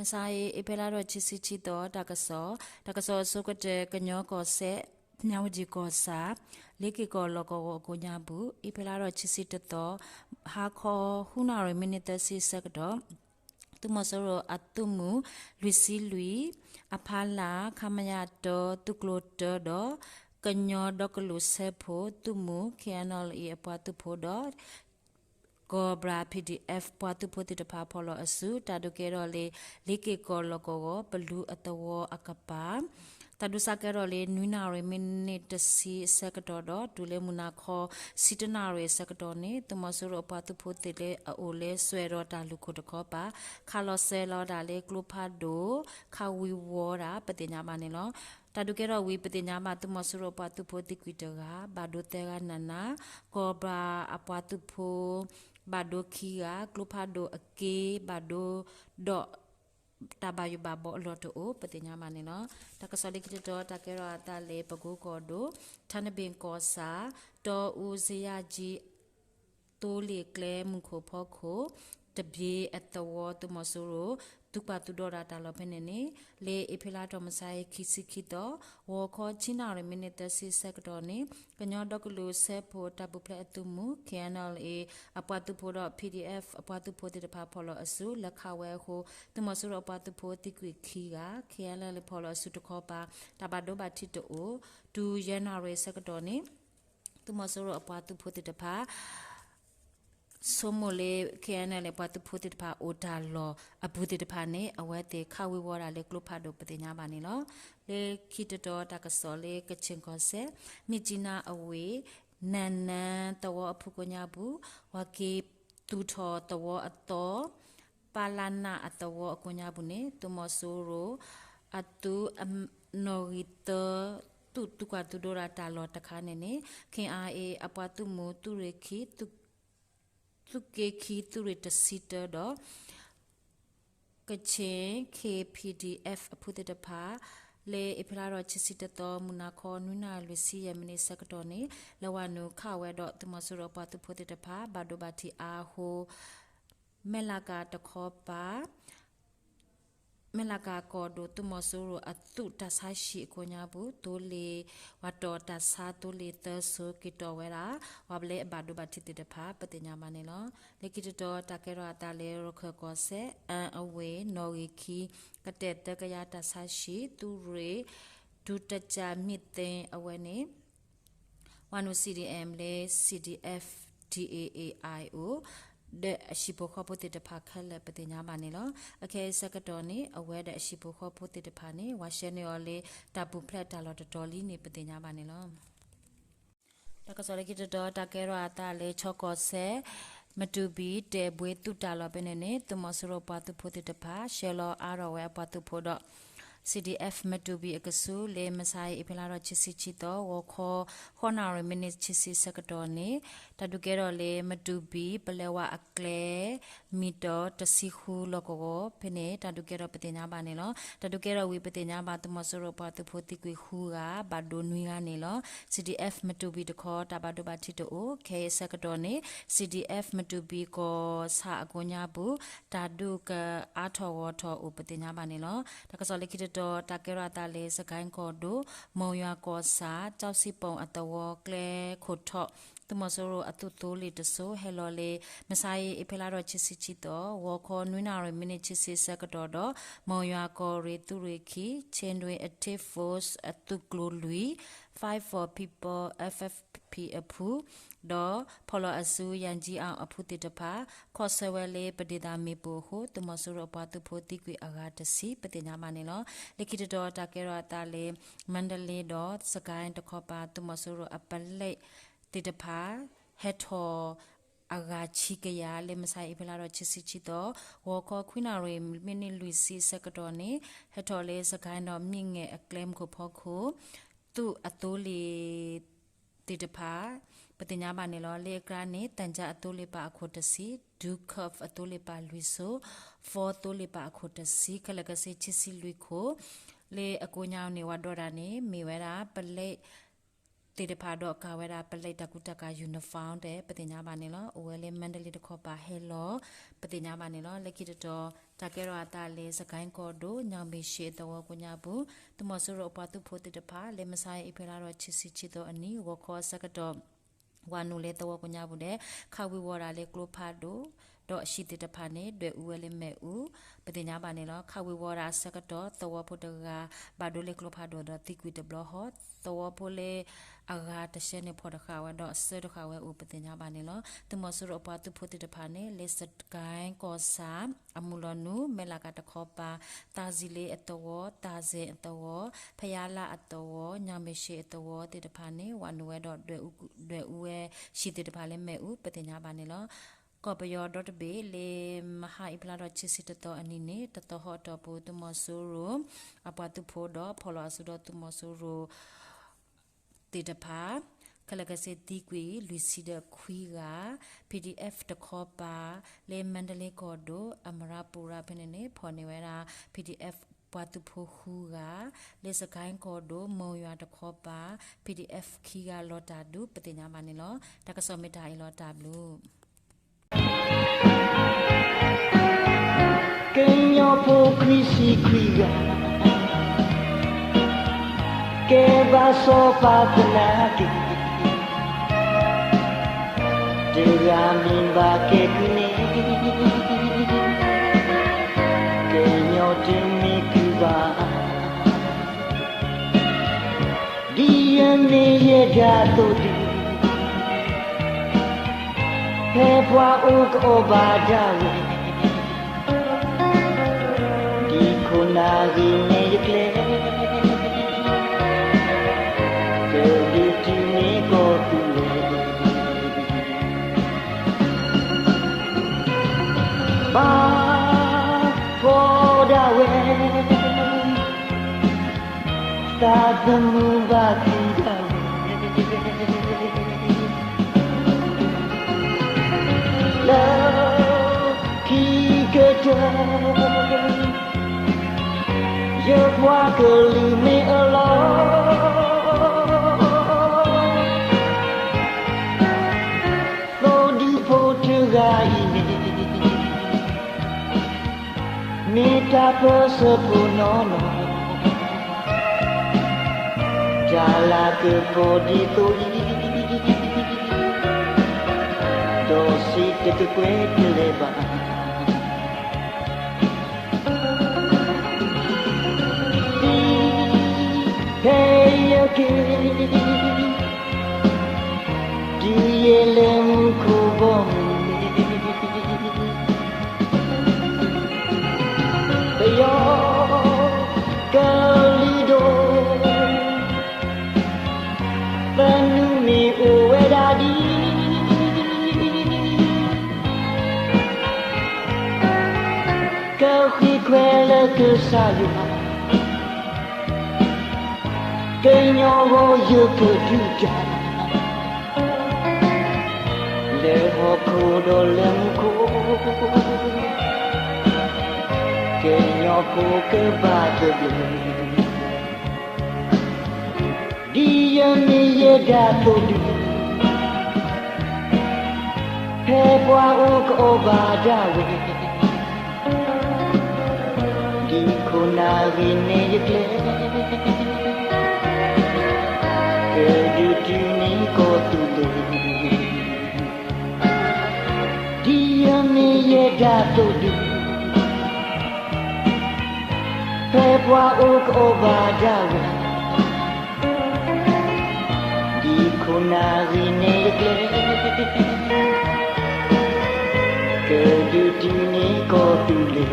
မုၢ်ဆါအံၤ အ့ဖြ့လါထီၣ်ခံဆံခံသီ တၢ်ကစီၣ်, တၢ်ကစီၣ်အဆိကတၢၢ် ကညီကီၢ်စဲၣ် မြဝတီကီၢ်ဆၣ် လ့ၤက့ၤကီၢ်လီၢ်ကဝီၤအကိးညါပူၤ အ့ဖြ့လါထီၣ်ခံဆံတသီ ဟါခီ ဃုနၣ်ရံၣ်မံးနံးသၢဆံအဆၢကတီၢ် သုးမီၤစိရိၤအသုးမုၢ် လွံၢ်ဆံလွံၢ် အဖီလာ် ခမရ တၢ သုးကျိၤတၢဒီး ကညီဒီကလုာ်စၢဖှိၣ်သုးမုၢ် KNLA အပှၤသုးဖိဒီး ကီၢ်ပြၢ PDF ပှၤသုးဖိသ့ၣ်တဖၣ်ဖီၣ်လီၤအစု တၢ်ဒုးကဲထီၣ်လၢ လ့ၤက့ၤကီၢ်လီၢ်ကဝီၤ ပလူအသဝီအကပၤ တၢ်ဒုးစးကဲထီၣ်လၢ နွံနၣ်ရံၣ်မံးနံးတဆံအဆၢကတီၢ်ဒီး တုၤလၢမုၢ်နၤခီ ဆံတၢနၣ်ရံၣ်အဆၢကတီၢ်န့ၣ် သုးမီၤစိရိၤအပှၤသုးဖိသ့ၣ်လၢအအိၣ်လၢစွဲဒီးတၢ်လူၢ်ခိၣ်တခီပၤ ခးလီၤစဲၤလီၤဒၣ်လၢကျိဖးဒိၣ် ခးဝံၤဝီၤဒၣ် ပသ့ၣ်ညါဘၣ်န့ၣ်လီၤ. တၢ်ဒုးကဲထီၣ်ဝံၤ ပသ့ၣ်ညါဘၣ် သုးမီၤစိရိၤအပှၤသုးဖိသံကွံာ်တဂၤ ဘၣ်ဒိသၢဂၤနးနး, ကီၢ်ပြၢအပှၤသုးဖိ ဘၣ်ဒိခံဂၤ, ကျိဖးဒိၣ်အက့ဘၣ်ဒိဒီး တၢ်ဘၣ်ယိၣ်ဘၣ်ဘီအလီၢ်တအိၣ် ပသ့ၣ်ညါဘၣ်န့ၣ်လီၤ. တၢ်ကစီၣ်လၢခံတတီၤ တၢ်ကဲထီၣ်အသးလၢ ပကိကီၢ်ဒိၣ် ထနဘ့ၣ်ကီၢ်ဆၣ် တီအူစယါကၠံ သိလ့ၣ်ကျဲမုၢ်ခိၣ်ဖီခိၣ် တဘ့ၣ်အသဝီ သုးမီၤစိရိၤ သုးကွၢ်သုးဒီတၢ်လီၢ်ဖဲန့ၣ်န့ၣ် လၢအ့ဖြ့လါထီၣ်မုၢ်ဆါအံၤ ခံဆံခံသီ ဂီၤခီ ဆံနၣ်ရံၣ်မံးနံးသၢဆံအဆၢကတီၢ်န့ၣ် ကညီဒီကလုာ်စၢဖှိၣ်တၢ်ပူၤဖျဲးအသုးမုၢ် KNLA အပှၤသုးဖိဒီး PDF အပှၤသုးဖိသ့ၣ်တဖၣ်ဖီၣ်လီၤအစု လၢခးဝဲအဃိ သုးမီၤစိရိၤအပှၤသုးဖိသံကွံာ်ခံဂၤ, KNLA ဖီၣ်လီၤအစုတခီပၤ တၢ်ဘၣ်ဒိဘၣ်ထံးတအိၣ်, တုၤယဲၢ်နၣ်ရံၣ်အဆၢကတီၢ်န့ၣ် သုးမီၤစိရိၤအပှၤသုးဖိသ့ၣ်တဖၣ် ဆိကမိၣ်လၢ KNLA ပှၤသုးဖိသ့ၣ်တဖၣ်အိၣ်တၢ်လီၢ်အပူၤသ့ၣ်တဖၣ်န့ၣ် အဝဲသ့ၣ်ခးဝံၤဝီၤဒၣ်လၢကျိဖးဒိၣ် ပသ့ၣ်ညါဘၣ်န့ၣ်လီၤ. လၢခံတတီၤ တၢ်ကစီၣ်လၢကခ့ၣ်ကီၢ်စဲၣ် မြစ်ကြီးနား အဝ့ၢ် နၢၣ်နၢၣ်သဝီအဖုကိးညါပူၤ ပှၤက့ၤသူၣ်ထီၣ်သဝီအသီ ပလနၢ်အသဝီအကိးညါပူၤန့ၣ် သုးမီၤစိရိၤ အသုး နီၣ်ဂံၢ်သၢ သုးကွၢ်သုးဒီတၢ်လီၢ်တခါန့ၣ်န့ၣ် KIA အပှၤသုးမုၢ်သုးရ့ၣ်ခံ သုးက့ခံသုးရ့ၣ်တဆံတၢဒီး ကခ့ၣ် KPDF အဖုသ့ၣ်တဖၣ် လၢအ့ဖြ့လါထီၣ်ခံဆံတသီ မုၢ်နၤခီ နွံနၣ်ရံၣ်လွံၢ်ဆံယဲၢ်မံးနံးဆၢကတီၢ်န့ၣ် လၢဝၤနုာ်ခးဝဲဒီး သုးမီၤစိရိၤအပှၤသုးဖိသ့ၣ်တဖၣ် ဘၣ်ဒိဘၣ်ထံးအါအဃိ မဲၢ်လးကၤတခီပၤ မဲၢ်လးကၤကီၢ်ဒိၣ် သုးမီၤစိရိၤအသုးတၢ်ဆါဟံၣ်အကိးညါပူၤ သိလ့ၣ် ဝၤတီၢ်တၢ်ဆါသိလ့ၣ်သၢစိၤ က့ၤတီၢ်ဝဲဒၣ် ပှၤလၢအဘၣ်ဒိဘၣ်ထံးသ့ၣ်တဖၣ် ပသ့ၣ်ညါဘၣ်န့ၣ်လီၤ. လၢခံတတီၤ တၢ်ကဲထီၣ်အသးလၢ ရခၢၣ်ကီၢ်စဲၣ် အၣ်အဝ့ၢ် နီၣ်ဂံၢ်ခံ ကတဲာ်သၢကယၤတၢ်ဆါဟံၣ် သုးရ့ၣ် ဒူတကၠၣ်မ့ၢ်သ့ အဝဲန့ၣ် ဝၤနုာ် CDM လၢ CDF DAAI အိၣ် ဒီးအဟံၣ်ဖိဃီဖိသ့ၣ်တဖၣ်ခဲလၢာ် ပသ့ၣ်ညါဘၣ်န့ၣ်လီၤ. အခဲအံၤဆၢကတီၢ်န့ၣ် အဝဲဒီးအဟံၣ်ဖိဃီဖိသ့ၣ်တဖၣ်န့ၣ် ဝၤရှဲန့ၢ်အီၤလၢ တၢ်ပူၤဖျဲးတၢ်လီၢ်တတီၤလံန့ၣ် ပသ့ၣ်ညါဘၣ်န့ၣ်လီၤ. တၢ်ကစီၣ်လၢခံတတီၤ တၢ်ကဲထီၣ်အသးလၢ ခၠီကီၢ်စဲၣ် မတူၢ်ဘံၣ် တဲၣ်ဘှ့သုးတၢ်လီၢ်ဖဲန့ၣ်န့ၣ် သုးမီၤစိရိၤပှၤသုးဖိသ့ၣ်တဖၣ် ဆှၢလီၤအါထီၣ်ဝဲအပှၤသုးဖိဒီး CDF မတူၢ်ဘံၣ်အကဆူး လၢမုၢ်ဆါအံၤ အ့ဖြ့လါထီၣ်ခံဆံခံသီ ဂီၤခီ ဃိးနၣ်ရံၣ်မံးနံးခံဆံဆၢကတီၢ်န့ၣ် တၢ်ဒုးကဲထီၣ်လၢ မတူၢ်ဘံၣ် ပလဲၤဝါအကျဲ မံတီၤတဆံဃုလီၢ်ကဝီၤဖဲန့ၣ် တၢ်ဒုးကဲထီၣ်ပသ့ၣ်ညါဘၣ်န့ၣ်လီၤ. တၢ်ဒုးကဲထီၣ်ဝံၤ ပသ့ၣ်ညါဘၣ် သုးမီၤစိရိၤပှၤသုးဖိသံကွံာ်ဃုဂၤ ဘၣ်ဒိနွံဂၤန့ၣ်လီၤ. CDF မတူၢ်ဘံၣ်တခီ တၢ်ဘၣ်ဒိဘၣ်ထံးတအိၣ် ခဲအံၤဆၢကတီၢ်န့ၣ် CDF မတူၢ်ဘံၣ်ကီၢ်ဆၣ်အကိးညါပူၤ တၢ်ဒုးကအါထီၣ်ဂီၤထီၣ်အိၣ် ပသ့ၣ်ညါဘၣ်န့ၣ်လီၤ. တၢ်ကစီၣ်လၢခံတတီၤ တၢ်ကဲထီၣ်အသးလၢ စကဲၣ်ကီၢ်ဒိၣ် မိၢ်ယွၤကီၢ်ဆၣ် ကၠီစံပူၤအသဝီ ကျဲခိၣ်ထီၣ် သုးမီၤစိရိၤအသုးသိလ့ၣ်တစိၤ ဟဲလီၤလၢ မုၢ်ဆါအံၤ အ့ဖြ့လါထီၣ်ခံဆံခံသီ ဂီၤခီ နွံနၣ်ရံၣ်မံးနံးခံဆံဆၢကတီၢ်ဒီး မိၢ်ယွၤကီၢ်ရ့ၣ်သုးရ့ၣ်ခံ Chin Rain Active Force အသုးကျိၤလွံၢ် Fight for People F F P အဖု ဒီးဖီၣ်လီၤအစု ယၣ်ကၠံအီၣ်အဖုသ့ၣ်တဖၣ် ခီၣ်ဆၢဝဲလၢပဒ့ၣ်သးမ့ၣ်ပိၢ်အဃိ သုးမီၤစိရိၤအပှၤသုးဖိသံကွံာ်အဂၤတဆံ ပသ့ၣ်ညါဘၣ်န့ၣ်လီၤ. လၢခံတတီၤ တၢ်ကဲထီၣ်အသးလၢ မါဒလ့ဒီးစကဲၣ်တခီပၤ သုးမီၤစိရိၤအပလဲၣ်သ့ၣ်တဖၣ် ဟဲထီၣ်အဂၤခံကယၤ လၢမုၢ်ဆါအံၤ အ့ဖြ့လါထီၣ်ခံဆံခံသီ ဂီၤခီ ခွံနၣ်ရံၣ်မံးနံးလွံၢ်ဆံအဆၢကတီၢ်န့ၣ် ဟဲထီၣ်လၢစကဲၣ်ဒီးမ့ၢ်ငဲၢ်အကျဲမုၢ်ခိၣ်ဖီခိၣ် သုးအသိလ့ၣ်သ့ၣ်တဖၣ် ပသ့ၣ်ညါဘၣ်န့ၣ်လီၤ. လၢအကျါန့ၣ် သၣ်ကၠၣ်အသိလ့ၣ်ပာ်အခိၣ်တဆံ, ဒူခၢၣ်အသိလ့ၣ်ပာ်လွံၢ်စိၤ, ဖီသိလ့ၣ်ပာ်အခိၣ်တဆံ ခဲလၢာ်ခဲဆ့ခံဆံလွံၢ်ခိၣ် လၢအကိးညါန့ၣ် ဝဲဒီးဒၣ်န့ၣ် မ့ၢ်ဝဲဒၣ်ပလဲၣ် သ့ၣ်တဖၣ်ဒီးကၤဝဲဒၣ် ပလဲၤတၢ်ကူတၢ်ကၤ uniform ဒီး ပသ့ၣ်ညါဘၣ်န့ၣ်လီၤ. အိၣ်ဝဲလၢ မါဒလ့တခီပၤဟဲလီၤ ပသ့ၣ်ညါဘၣ်န့ၣ်လီၤ. လၢခံတတီၤ တၢ်ကဲထီၣ်အသးလၢ စကဲၣ်ကီၢ်ဒိၣ် ညောင်ပင်ရှေ့အသဝီကိးညါပူၤ သုးမီၤစိရိၤအပှၤသုးဖိသ့ၣ်တဖၣ် လၢမဆါအံၤ အ့ဖြ့လါဒီး ခံဆံခံသီအနံၤ ဂီၤခီအဆၢကတီၢ် ဝၤနုာ်လၢသဝီကိးညါပူၤဒီး ခးဝံၤဝီၤဒၣ်လၢကျိဖးဒိၣ် ဒီးဟံၣ်သ့ၣ်တဖၣ်န့ၣ် ဒွဲၣ်အူဝဲလၢမ့ၣ်အူ ပသ့ၣ်ညါဘၣ်န့ၣ်လီၤ. ခးဝံၤဝီၤဒၣ်အဆၢကတီၢ် သဝီဖိတဂၤ ဘၣ်ဒိလၢကျိဖးဒိၣ်ဒီးသံကွံာ်တဘျီဃီ, သဝီဖိလၢအဂၤတဆှဲန့ၣ်ဖီၣ်တဃာ်ဝဲဒီးအစၢတဃာ်ဝဲအိၣ် ပသ့ၣ်ညါဘၣ်န့ၣ်လီၤ. သုးမီၤစိရိၤအပှၤသုးဖိသ့ၣ်တဖၣ်န့ၣ် လၢစကဲၣ်ကီၢ်ဆၣ် အမုၢ်လီၤနုာ် မဲၢ်လးကးတခီပၤ သးစံလ့အသဝီ သးစ့ၣ်အသဝီ ဖယါလးအသဝီ ညောင်ပင်ရှေ့အသဝီသ့ၣ်တဖၣ်န့ၣ် ဝၤနုာ်ဝဲဒီး ဒွဲၣ်အူဝဲဟံၣ်သ့ၣ်တဖၣ်လၢမ့ၣ်အူ ပသ့ၣ်ညါဘၣ်န့ၣ်လီၤ. ကီၢ်ပယီၤဒီတဘ့ၣ် လၢမဟါအ့ဖြ့လါဒီး ခံဆံတသီအနံၤန့ၣ် တသီဟီအတီၢ်ပူၤ သုးမီၤစိရိၤ အပှၤသုးဖိဒီး ဖီၣ်လီၤအစုဒီးသုးမီၤစိရိၤ သ့ၣ်တဖၣ် ခဲလၢာ်ခဲဆ့သံကွံာ် လွံၢ်ဆံဒီးခွံဂၤ, PDF တခီပၤ လၢမါဒလ့ကီၢ်ဒိၣ် အမရပူၤရၤဖဲန့ၣ်န့ၣ် ဖီၣ်န့ၢ်ဝဲဒၣ် PDF ပှၤသုးဖိဃုဂၤ, လၢစကဲၣ်ကီၢ်ဒိၣ် မိၢ်ယွၤတခီပၤ PDF ခံဂၤလီၤတၢ်ဒုး ပသ့ၣ်ညါဘၣ်န့ၣ်လီၤ. တၢ်ကစီၣ်မ့ၢ်တၢ်အံၤလီၤ တၢ်ဘျုး ကညီဖိခွံဆံခွံဂၤ ကဲဘၣ်စီၤပၤသနာ်က့ တဂၤမ့ၢ်ဘၣ်ကဲကုၢ်န့ၣ် ကညီတမ့ၢ်ကုၢ်ဘၣ် ဒ်ယမ့ၢ်ယဲဒၣ်သိးဒုး ဖဲပှၤအိၣ်ကအီၣ်ဘၣ်ဒၣ်ဝဲ ဒ်ခိၣ်နၢ်ဂ့ၤန့ၢ်ယကျဲ ကဒုးတုၤန့ၢ်ကီၢ်သူလ့ၤ ဘၣ်ဖီၣ်ဒၣ်ဝဲ သးသမူဘၣ်သံဒၣ်ဝဲ လၢခံကတၢၢ် ယပှၤကလုာ်မ့ၢ်အလီၢ် သိးဒုးဖိတဂၤအံၤန့ၣ် မ့ၢ်တၢ်ပၢၢ်ဆၢဖိနီၢ်နီၢ် တၢ်လၤကပီၤဒ်သိးအံၤ ဒီးစံးတကကွဲးတလဲၤဘၣ် ဒ်ဖဲယက့ၤ တုၤယဲၢ်လၢမူခိၣ်ဘီမုၢ်န့ၣ် ပယီၤကလုာ်ဒိၣ် သနူမ့ၢ်အိၣ်ဝဲဒၣ်ဒ် ကဃ့ခွဲးလၢကစၢ်ယွၤ ကညီဂီၢ်ယကဒုးတၢ် လၢဟီၣ်ခိၣ်ဒီးလၢမူခိၣ် ကညီဖိကဘၣ်သဘျ့ ဒ်ယမ့ၢ်ယဲဒၣ်သိးဒုး ဖဲပှၤအိၣ်ကအီၣ်ဘၣ်ဒၣ်ဝဲ ဒ်ခိၣ်နၢ်ဂ့ၤန့ၢ်ယကျဲ ကဒုးတုၤန့ၢ်ကီၢ်သူလ့ၤ ဒ်ယမ့ၢ်ယဲဒၣ်သိးဒုး ဖဲပှၤအိၣ်ကအီၣ်ဘၣ်ဒၣ်ဝဲ ဒ်ခိၣ်နၢ်ဂ့ၤန့ၢ်ယကျဲ ကဒုးတုၤန့ၢ်ကီၢ်သူလ့ၤ